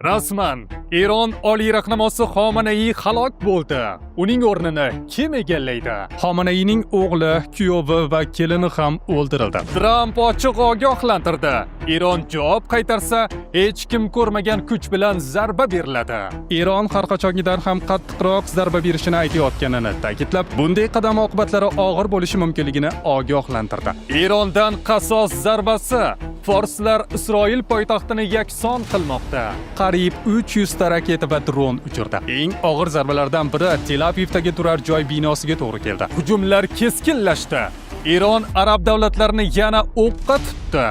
Rasman Eron oliy rahnamosi Xomanaiy halok bo'ldi. Uning o'rnini kim egallaydi? Xomanaining o'g'li, kuyovi va kelini ham o'ldirildi. Tramp ochiq ogohlantirdi. Eron javob qaytarsa, hech kim ko'rmagan kuch bilan zarba beriladi. Eron har qachongidan ham qattiqroq zarba berishini aytayotganini ta'kidlab, bunday qadam oqibatlari og'ir bo'lishi mumkinligini ogohlantirdi. Erondan qasos zarbasi. Forslar Isroil poytaxtini yakson qilmoqda. Qariyb 300 ta raketa va dron uchirdi. Eng og'ir zarbalardan biri Tel Avivdagi turar joy binosiga to'g'ri keldi. Hujumlar keskinlashdi. Eron arab davlatlarini yana o'qqa tutdi.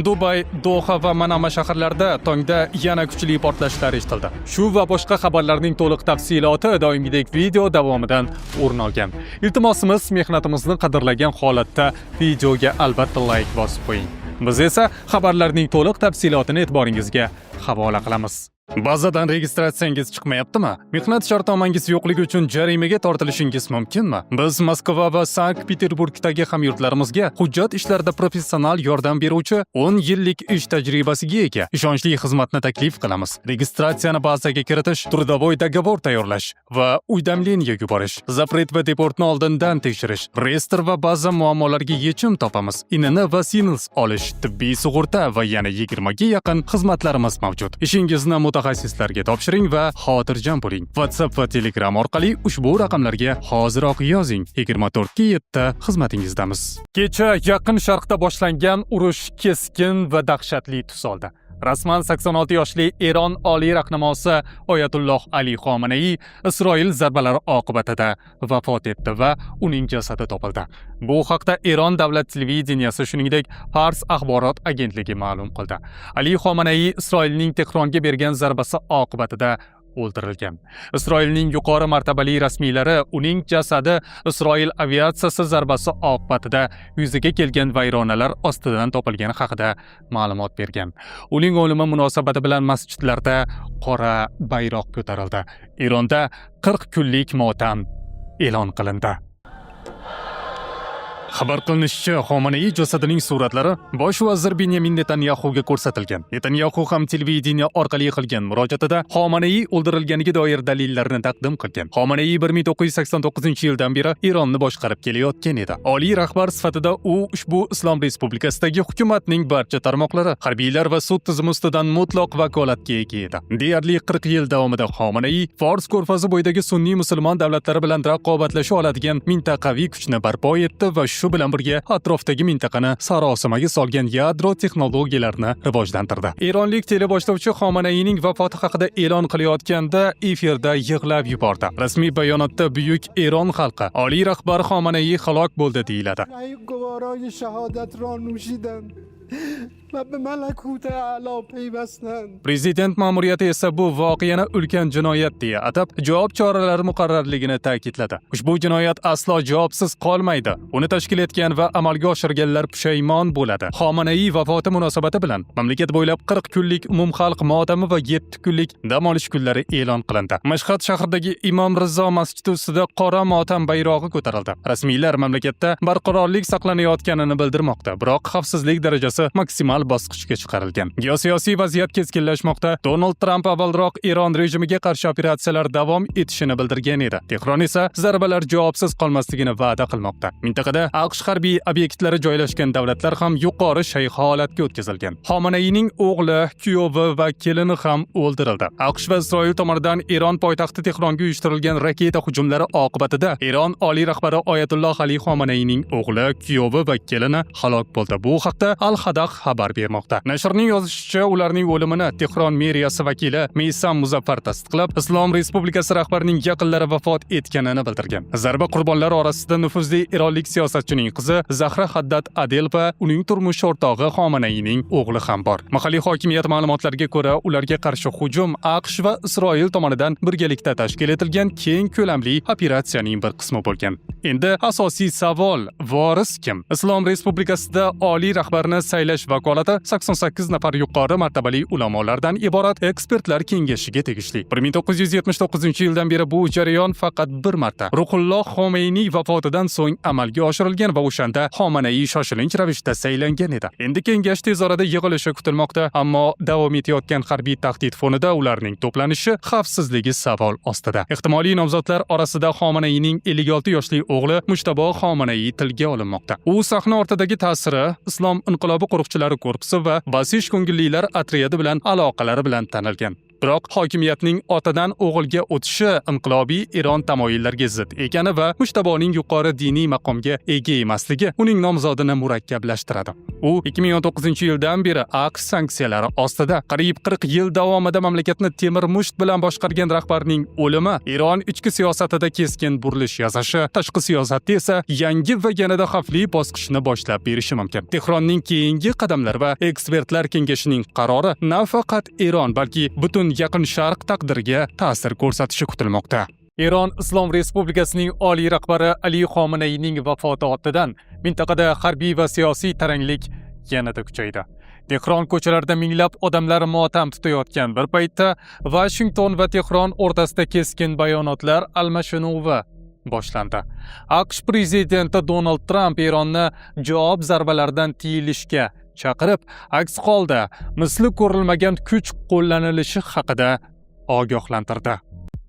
Dubay, Doha va Manama shaharlarida tongda yana kuchli portlashlar eshitildi. Shu va boshqa xabarlarning to'liq tafsiloti doimgidek video davomidan o'rin olgan. Iltimosimiz, mehnatimizni qadrlagan holatda videoga albatta layk bosib qo'ying. Biz esa xabarlarning to'liq tafsilotini e'tiboringizga havola qilamiz. Bazadan registratsiyangiz chiqmayaptimi? Mehnat shartnomangiz yo'qligi uchun jarimaga tortilishingiz mumkinmi? Biz Moskva va Sankt-Peterburgdagi hamyurtlarimizga hujjat ishlarida professional yordam beruvchi 10 yillik ish tajribasiga ega ishonchli xizmatni taklif qilamiz. Registratsiyani bazaga kiritish, трудовой договор tayyorlash va уведомление yuborish, запрет va deportni oldindan tekshirish, reyestr va baza muammolariga yechim topamiz, ИНН va СНИЛС olish, tibbiy sug'urta va yana 20 ga yaqin xizmatlarimiz mavjud. Ishingizni mutaxassislarga topshiring va xotirjam bo'ling. WhatsApp va Telegram orqali ushbu raqamlarga hoziroq yozing. 24 ga 7 xizmatingizdamiz. Kecha Yaqin Sharqda boshlangan urush keskin va dahshatli tus oldi. Rasman 86 yoshli Eron oliy rahnamosi Oyatulloh Ali Xomanaiy Isroil zarbalari oqibatida vafot etdi va uning jasadi topildi. Bu haqda Eron davlat televideniyasi, shuningdek, Fars axborot agentligi ma'lum qildi. Ali Xomanaiy Isroilning Tehronga bergan zarbasi oqibatida o'ldirilgan. Isroilning yuqori martabali rasmiylari uning jasadi Isroil aviatsiyasi zarbasi oqibatida yuzaga kelgan vayronalar ostidan topilgani haqida ma'lumot bergan. Uning o'limi munosabati bilan masjidlarda qora bayroq ko'tarildi. Eronda 40 kunlik motam e'lon qilindi. Xabar qilinishicha, Xomanaiy jasadining suratlari bosh vazir Benyamin Netanyaxuga ko'rsatilgan. Netanyaxu ham televideniye orqali qilgan murojaatida Xomanaiy o'ldirilganiga doir dalillarni taqdim qilgan. Xomanaiy 1989-yildan beri Eronni boshqarib kelayotgan edi. Oliy rahbar sifatida u ushbu Islom Respublikasidagi hukumatning barcha tarmoqlari, harbiylar va sud tizimi ustidan mutlaq vakolatga ega edi. Deyarli 40 yil davomida Xomanaiy Fors ko'rfazi bo'yidagi sunniy musulmon davlatlari bilan raqobatlasha oladigan mintaqaviy kuchni barpo etdi va shu bilan birga atrofdagi mintaqani sarosimaga solgan yadro texnologiyalarini rivojlantirdi. Eronlik teleboshlovchi Xomanaining vafoti haqida e'lon qilayotganda efirda yig'lab yubordi. Rasmiy bayonotda "Buyuk Eron xalqi, oliy rahbar Xomanaiy halok bo'ldi" deyiladi. گوارای شهادت را نوشیدند و به ملکوت اعلی پیوستند. Prezident ma'muriyati esa bu voqeani ulkan jinoyat deya atab, javob choralari muqarrarligini ta'kidladi. "Ushbu jinoyat aslo javobsiz qolmaydi. Uni tashkil etgan va amalga oshirganlar pushaymon bo'ladi." Xomanaiy vafoti munosabati bilan mamlakat bo'ylab 40 kunlik umumxalq motami va 7 kunlik dam olish kunlari e'lon qilindi. Mashhad shahridagi Imom Rizo masjidi ustida qora motam bayrog'i ko'tarildi. Rasmiylar mamlakatda barqarorlik saqlanayotganini bildirmoqda, biroq xavfsizlik darajasi maksimal bosqichga chiqarilgan. Geosiyosiy vaziyat keskinlashmoqda. Donald Tramp avvalroq Eron rejimiga qarshi operatsiyalar davom etishini bildirgan edi. Tehron esa zarbalar javobsiz qolmasligini va'da qilmoqda. Mintaqada AQSh harbiy obyektlari joylashgan davlatlar ham yuqori shay holatga o'tkazilgan. Xomanaining o'g'li, kuyovi va kelini ham o'ldirildi. AQSh va Isroil tomonidan Eron poytaxti Tehronga uyushtirilgan raketa hujumlari oqibatida Eron oliy rahbari Oyatulloh Ali Xomanaining o'g'li, kuyovi va kelini halok bo'ldi. Bu haqda Al Hadath xabar bermoqda. Nashrning yozishicha, ularning o'limini Tehron meriyasi vakili Meysam Muzaffar tasdiqlab, Islom Respublikasi rahbarining yaqinlari vafot etganini bildirgan. Zarba qurbonlari orasida nufuzli eronlik siyosatchining qizi Zahra Haddad Adel va uning turmush o'rtog'i Xomanaining o'g'li ham bor. Mahalliy hokimiyat ma'lumotlariga ko'ra, ularga qarshi hujum AQSh va Isroil tomonidan birgalikda tashkil etilgan keng ko'lamli operatsiyaning bir qismi bo'lgan. Endi asosiy savol: voris kim? Islom Respublikasida oliy rahbarni Saylash vakolati 88 nafar yuqori martabali ulamolardan iborat ekspertlar kengashiga tegishli. 1979-yildan beri bu jarayon faqat bir marta, Ruhulloh Xomeyniy vafotidan so'ng amalga oshirilgan va o'shanda Xomanaiy shoshilinch ravishda saylangan edi. Endi kengash tez orada yig'ilishi kutilmoqda, ammo davom etayotgan harbiy tahdid fonida ularning to'planishi xavfsizligi savol ostida. Ehtimoliy nomzodlar orasida Xomanaining 56 yoshli o'g'li Mujtabo Xomanaiy tilga olinmoqda. U sahna ortidagi ta'siri, Islom inqilobi qo'riqchilari korpusi va Basij ko'ngillilar otryadi bilan aloqalari bilan tanilgan. Biroq hokimiyatning otadan o'g'ilga o'tishi inqilobiy Eron tamoyillariga zid ekani va Mujtaboning yuqori diniy maqomga ega emasligi uning nomzodini murakkablashtiradi. U 2019-yildan beri AQSh sanksiyalari ostida. Qariyb 40 yil davomida mamlakatni temir musht bilan boshqargan rahbarning o'limi Eron ichki siyosatida keskin burilish yasashi, tashqi siyosatda esa yangi va yanada xavfli bosqichni boshlab berishi mumkin. Tehronning keyingi qadamlari va ekspertlar kengashining qarori nafaqat Eron, balki butun Yaqin Sharq taqdiriga ta'sir ko'rsatishi kutilmoqda. Eron Islom Respublikasining oliy rahbari Ali Xomanayning vafoti ortidan mintaqada harbiy va siyosiy taranglik yanada kuchaydi. Tehron ko'chalarida minglab odamlar motam tutayotgan bir paytda Vashington va Tehron o'rtasida keskin bayonotlar almashinuvi boshlandi. AQSh prezidenti Donald Tramp Eronni javob zarbalaridan tiyilishga chaqirib, aks holda misli ko'rilmagan kuch qo'llanilishi haqida ogohlantirdi.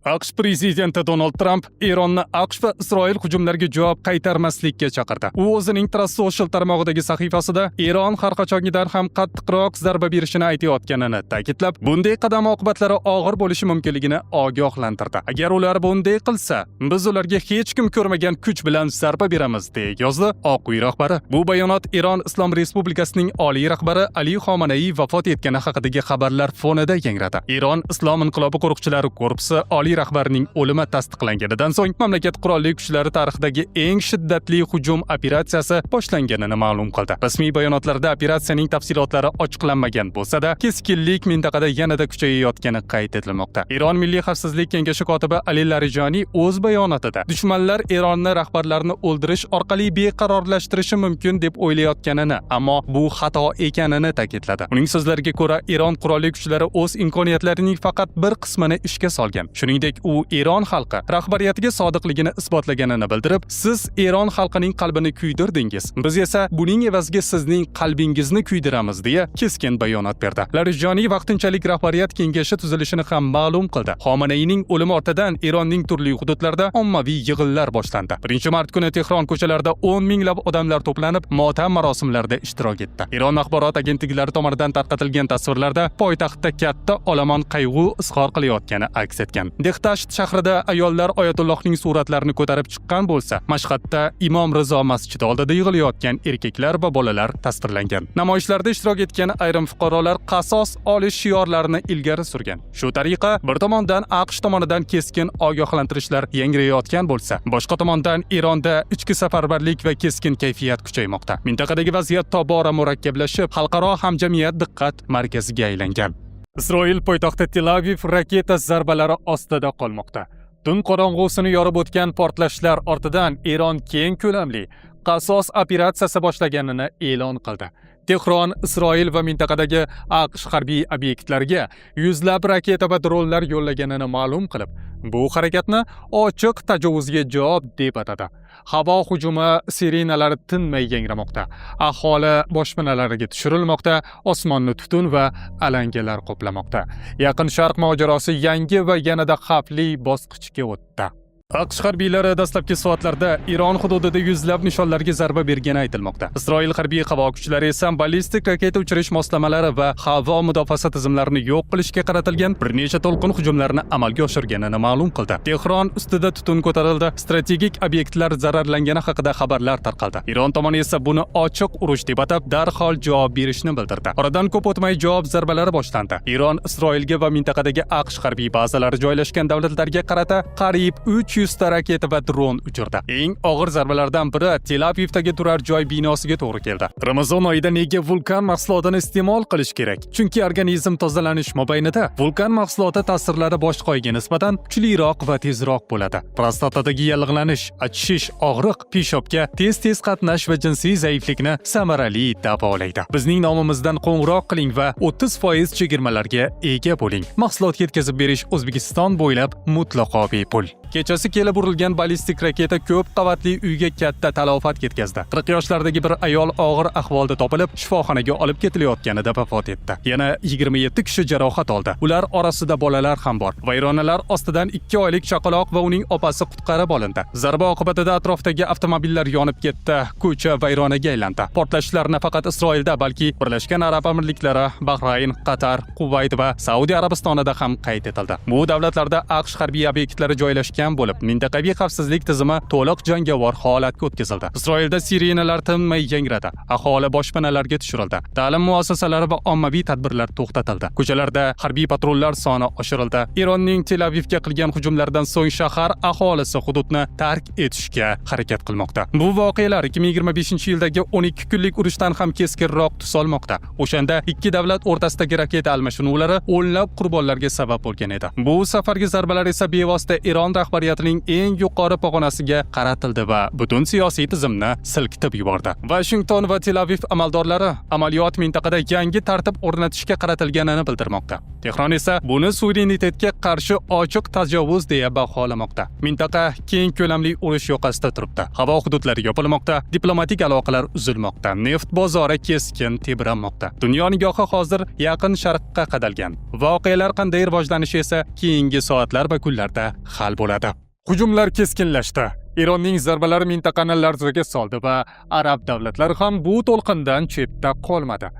AQSh prezidenti Donald Tramp Eronni AQSh va Isroil hujumlariga javob qaytarmaslikka chaqirdi. U o'zining Truth Social tarmog'idagi sahifasida Eron har qachongidan ham qattiqroq zarba berishini aytayotganini ta'kidlab, bunday qadam oqibatlari og'ir bo'lishi mumkinligini ogohlantirdi. "Agar ular bunday qilsa, biz ularga hech kim ko'rmagan kuch bilan zarba beramiz", deya yozdi Oq uy rahbari. Bu bayonot Eron Islom Respublikasining oliy rahbari Ali Xomanaiy vafot etgani haqidagi xabarlar fonida yangradi. Eron Islom inqilobi qo'riqchilari korpusi oliy rahbarining o'limi tasdiqlanganidan so'ng mamlakat qurolli kuchlari tarixidagi eng shiddatli hujum operatsiyasi boshlanganini ma'lum qildi. Rasmiy bayonotlarda operatsiyaning tafsilotlari ochiqlanmagan bo'lsa-da, keskinlik mintaqada yanada kuchayayotgani qayd etilmoqda. Eron Milliy xavfsizlik kengashi kotibi Ali Larijoniy o'z bayonotida dushmanlar Eronni rahbarlarini o'ldirish orqali beqarorlashtirishi mumkin deb o'ylayotganini, ammo bu xato ekanini ta'kidladi. Uning so'zlariga ko'ra, Eron qurolli kuchlari o'z imkoniyatlarining faqat bir qismini ishga solgan. Shuningdek, u Eron xalqi rahbariyatiga sodiqligini isbotlaganini bildirib, "Siz Eron xalqining qalbini kuydirdingiz. Biz esa buning evaziga sizning qalbingizni kuydiramiz", deya keskin bayonot berdi. Larijoniy vaqtinchalik rahbariyat kengashi tuzilishini ham ma'lum qildi. Xomaneyning o'limi ortidan Eronning turli hududlarida ommaviy yig'inlar boshlandi. 1-mart kuni Tehron ko'chalarida 10 minglab odamlar to'planib, motam marosimlarida ishtirok etdi. Eron axborot agentliklari tomonidan tarqatilgan tasvirlarda poytaxtda katta olomon qayg'u izhor qilayotgani aks etgan. Dehtasht shahrida ayollar oyatullohning suratlarini ko'tarib chiqqan bo'lsa, Mashhadda Imom Rizo masjidi oldida yig'ilayotgan erkaklar va bolalar tasvirlangan. Namoyishlarda ishtirok etgan ayrim fuqarolar qasos olish shiorlarini ilgari surgan. Shu tariqa, bir tomondan AQSh tomonidan keskin ogohlantirishlar yangrayotgan bo'lsa, boshqa tomondan Eronda ichki safarbarlik va keskin kayfiyat kuchaymoqda. Mintaqadagi vaziyat tobora murakkablashib, xalqaro hamjamiyat diqqat markaziga aylangan. Isroil poytaxti Tel-Aviv raketa zarbalari ostida qolmoqda. Tun qorong'usini yorib o'tgan portlashlar ortidan Eron keng ko'lamli qasos operatsiyasi boshlaganini e'lon qildi. Tehron Isroil va mintaqadagi AQSh harbiy obyektlariga yuzlab raketa va dronlar yo'llaganini ma'lum qilib, bu harakatni ochiq tajovuzga javob deb atadi. Havo hujumi sirenalari tinmay yangramoqda. Aholi boshpanalariga tushirilmoqda, osmonni tutun va alangalar qoplamoqda. Yaqin Sharq mojarosi yangi va yanada xavfli bosqichga o'tdi. AQSh harbiylari dastlabki soatlarda Eron hududida yuzlab nishonlarga zarba bergani aytilmoqda. Isroil harbiy havo kuchlari esa ballistik raketa uchirish moslamalari va havo mudofaasi tizimlarini yo'q qilishga qaratilgan bir necha to'lqin hujumlarni amalga oshirganini ma'lum qildi. Tehron ustida tutun ko'tarildi, strategik obyektlar zararlangani haqida xabarlar tarqaldi. Eron tomoni esa buni ochiq urush deb atab, darhol javob berishni bildirdi. Oradan ko'p o'tmay javob zarbalari boshlandi. Eron Isroilga va mintaqadagi AQSh harbiy bazalari joylashgan davlatlarga qarata qariyb 500 ta raketa va dron uchirdi. Eng og'ir zarbalardan biri Tel Avivdagi turar joy binosiga to'g'ri keldi. Ramazon oyida nega Vulkan mahsulotini iste'mol qilish kerak? Chunki organizm tozalanish mobaynida Vulkan mahsuloti ta'sirlari boshqa oyga nisbatan kuchliroq va tezroq bo'ladi. Prostatadagi yallig'lanish, achishish, og'riq, peshobga tez-tez qatnash va jinsiy zaiflikni samarali davolaydi. Bizning nomimizdan qo'ng'iroq qiling va 30% chegirmalarga ega bo'ling. Mahsulot yetkazib berish O'zbekiston bo'ylab mutlaqo bepul. Kechasi kelib urilgan ballistik raketa ko'p qavatli uyga katta talafot yetkazdi. 40 yoshlardagi bir ayol og'ir ahvolda topilib, shifoxonaga olib ketilayotganida vafot etdi. Yana 27 kishi jarohat oldi. Ular orasida bolalar ham bor. Vayronalar ostidan 2 oylik chaqaloq va uning opasi qutqarib olindi. Zarba oqibatida atrofdagi avtomobillar yonib ketdi, ko'cha vayronaga aylandi. Portlashlar nafaqat Isroilda, balki Birlashgan Arab Amirliklari, Bahrayn, Qatar, Kuvayt va Saudiya Arabistonida ham qayd etildi. Bu davlatlarda AQSh harbiy obyektlari joylashgan bo'lib, mintaqaviy xavfsizlik tizimi to'liq jangovar holatga o'tkazildi. Isroilda sirenalar tinmay yangradi. Aholi boshpanalarga tushirildi. Ta'lim muassasalari va ommaviy tadbirlar to'xtatildi. Ko'chalarda harbiy patrullar soni oshirildi. Eronning Tel Avivga qilgan hujumlaridan so'ng shahar aholisi hududni tark etishga harakat qilmoqda. Bu voqealar 2025-yildagi 12 kunlik urushdan ham keskinroq tus olmoqda. O'shanda ikki davlat o'rtasidagi raketa almashinuvlari o'nlab qurbonlarga sabab bo'lgan edi. Bu safargi zarbalar esa bevosita Eron rahbariyatining eng yuqori pog'onasiga qaratildi va butun siyosiy tizimni silkitib yubordi. Vashington va Tel Aviv amaldorlari amaliyot mintaqada yangi tartib o'rnatishga qaratilganini bildirmoqda. Tehron esa buni suverenitetga qarshi ochiq tajovuz deya baholamoqda. Mintaqa keng ko'lamli urush yoqasida turibdi. Havo hududlari yopilmoqda, diplomatik aloqalar uzilmoqda, neft bozori keskin tebranmoqda. Dunyo nigohi hozir Yaqin Sharqqa qadalgan. Voqealar qanday rivojlanishi esa keyingi soatlar va kunlarda hal bo'ladi. Hujumlar keskinlashdi. Eronning zarbalari mintaqani larzaga soldi va arab davlatlari ham bu to'lqindan chetda qolmadi.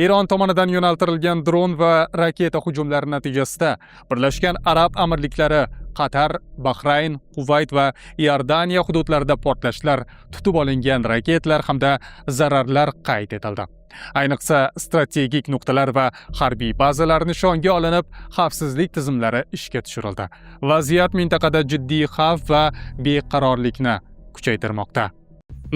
Eron tomonidan yo'naltirilgan dron va raketa hujumlari natijasida Birlashgan Arab Amirliklari, Qatar, Bahrayn, Kuvayt va Iordaniya hududlarida portlashlar, tutib olingan raketalar hamda zararlar qayd etildi. Ayniqsa strategik nuqtalar va harbiy bazalar nishonga olinib, xavfsizlik tizimlari ishga tushirildi. Vaziyat mintaqada jiddiy xavf va beqarorlikni kuchaytirmoqda.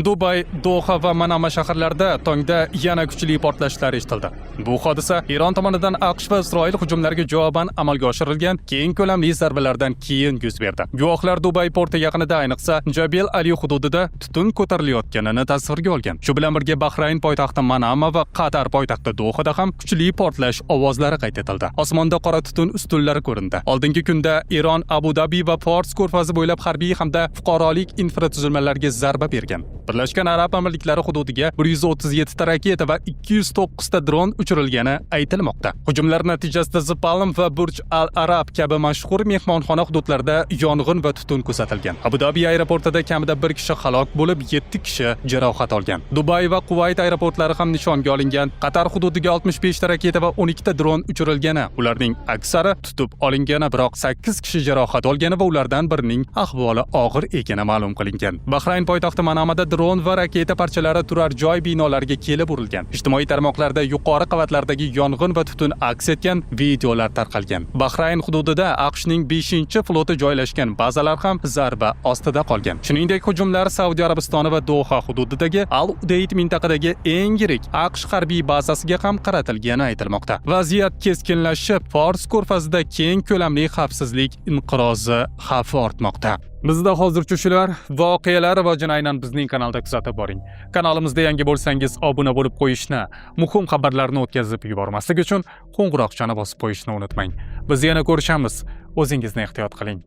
Dubay, Doha va Manama shaharlarida tongda yana kuchli portlashlar eshitildi. Bu hodisa Eron tomonidan AQSh va Isroil hujumlariga javoban amalga oshirilgan keng ko'lamli zarbalardan keyin yuz berdi. Guvohlar Dubay porti yaqinida, ayniqsa Jabel Ali hududida tutun ko'tarilayotganini tasvirga olgan. Shu bilan birga Bahrayn poytaxti Manama va Qatar poytaxti Dohada ham kuchli portlash ovozlari qayd etildi. Osmonda qora tutun ustunlari ko'rindi. Oldingi kunda Eron Abu Dabi va Fors ko'rfazi bo'ylab harbiy hamda fuqarolik infratuzilmalariga zarba bergan. Birlashgan Arab Amirliklari hududiga 137 ta raketa va 209 ta dron uchirilgani aytilmoqda. Hujumlar natijasida The Palm va Burj Al Arab kabi mashhur mehmonxona hududlarida yong'in va tutun kuzatilgan. Abu Dabi aeroportida kamida bir kishi halok bo'lib, 7 kishi jarohat olgan. Dubay va Kuvayt aeroportlari ham nishonga olingan. Qatar hududiga 65 ta raketa va 12 ta dron uchirilgani, ularning aksari tutib olingani, biroq 8 kishi jarohat olgani va ulardan birining ahvoli og'ir ekani ma'lum qilingan. Bahrayn poytaxti Manamada dron va raketa parchalari turar joy binolariga kelib urilgan. Ijtimoiy tarmoqlarda yuqori qavatlardagi yong'in va tutun aks etgan videolar tarqalgan. Bahrayn hududida AQShning 5-floti joylashgan bazalar ham zarba ostida qolgan. Shuningdek, hujumlar Saudiya Arabistoni va Doha hududidagi Al Udeyd mintaqadagi eng yirik AQSh harbiy bazasiga ham qaratilgani aytilmoqda. Vaziyat keskinlashib, Fors ko'rfazida keng ko'lamli xavfsizlik inqirozi xavfi ortmoqda. Bizda hozircha shular. Voqealar rivojini aynan bizning kanalda kuzatib boring. Kanalimizda yangi bo'lsangiz, obuna bo'lib qo'yishni, muhim xabarlarni o'tkazib yubormaslik uchun qo'ng'iroqchani bosib qo'yishni unutmang. Biz yana ko'rishamiz. O'zingizni ehtiyot qiling.